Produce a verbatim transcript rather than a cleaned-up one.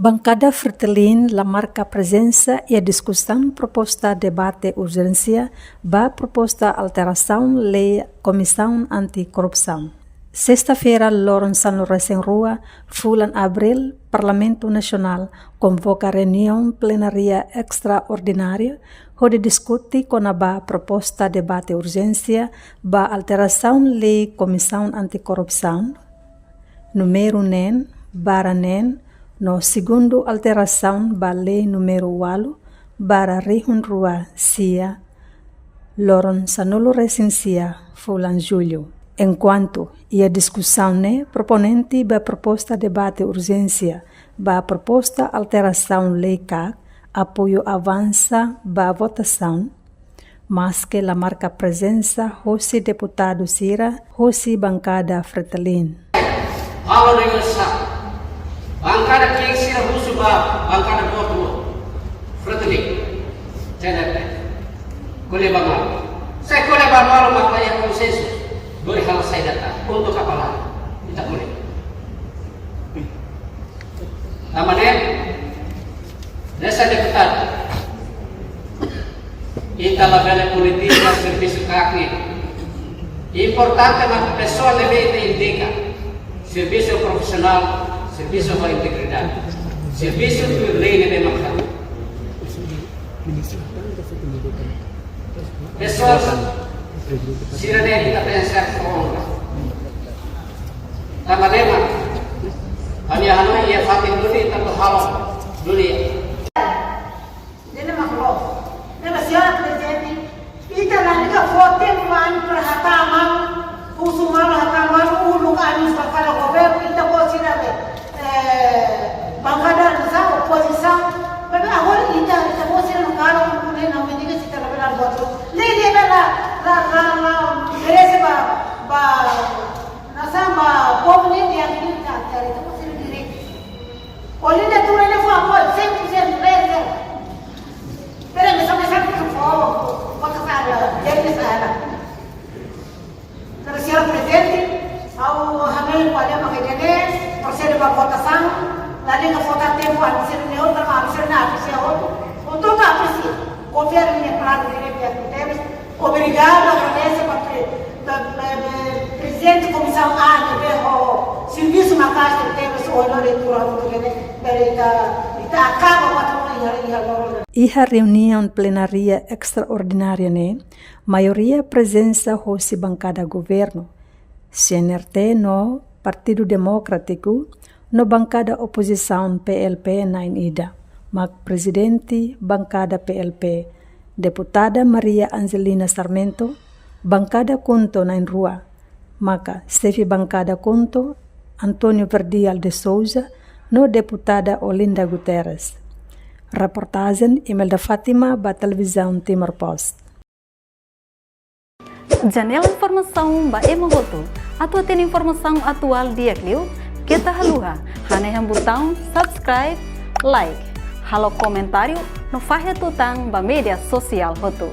Bankada Fretilin la marka prezensa iha diskusaun proposta debate urjénsia ba proposta alterasaun lei Komisaun Anti Korrupsaun. Sesta-feira, loron sanulu-resin-rua, fulan Abríl, Parlamentu Nasionál konvoka reuniaun plenária estraordinária hodi diskute kona-ba proposta debate urjénsia ba alterasaun lei Komisaun Anti Korrupsaun, númeru neen barra neen, no segundu alterasaun ba lei númeru ualu barra rihun rua sia, loron sanulu-resin-sia, fulan Jullu. Enkuantu iha diskusaun ne'e, proponente ba proposta debate urjénsia ba proposta alterasaun lei KAK apoiu avansa ba votasaun, maske la marka prezensa hosi deputadu sira hosi bankada Fretilin. Halo dengan sa. Bankada ki'ik sira husu ba bankada boot Fretilin. Tidak. Ko'alia ba malu. Sai ko'alia ba malu mak la iha konsensu. Beri halo sai data. Untuk apa lagi? Ita ko'alia. Tanba ne'e, hanesan deputadu, ita labele politiza servisu KAK nian. Importante mak pesoál ne'ebé ita indika. Servisu profisionál, servisu ho integridade. Servisu tuir lei ne'ebé mak halo. Pesoál sira-ne'e ita pensa ho onra. Tanba ne'e mak ami hanoin iha fatin duni tanba halo duni. Ne'e mak loos. Ne'e mak, señór Prezidente, ita la liga fó tempu ba ami para hatán malu, husu malu, hatán malu, uluk ami ba fala governu, ita-boot sira be, eh, bankada nasaun, opozisaun. Maibé agora ita, ita-boot sira no karo, uluk ne'e na mendiga sita la bela botu. Lei ne'e la, la, la, la, merese ba, ba, nasaun ba povu ne'e, ita-boot sira direitu. Olinda tuur ne'e fó apoiu, cem por cento, cem por cento. Pero me sabe sempre que fó, fó, fó, fó, fó, fó, fó, fó, fó, Pero, señór Prezidente, ha'u hanoin ko'alia mak ne'e, prosede ba votasaun, la liga fó tempu, ami sira ne'e, ami sira ne'e apresia hotu, hotu-hotu apresia. Governu nia planu diretu iha Kutebes, obrigadu, agradese ba pre-, ba, ba, ba, Prezidente Komisaun A ne'ebé ho servisu maka'as Kutebes, ohin loron ita tuur hamutuk ne'e, para ita, ita akaba ba tuur iha, iha loron. Iha reuniaun plenária estraordinária ne'e, maioria prezensa hosi bankada governu, C N R T no Partidu Demokrátiku, no bankada opozisaun P L P na'in ida, mak prezidente bankada P L P, deputada Maria Angelina Sarmento, bankada KHUNTO na'in rua, maka xefe bankada KHUNTO, António Verdial de Souza, no deputada Olinda Guterres. Reportajen Imelda Fátima ba Televizaun Timor Post. Janela informasaun ba ema hotu. Atu hatene informasaun atuál di'ak liu, keta haluha hanehan butaun subscribe, like, halo komentáriu no fahe tutan ba média sosiál hotu.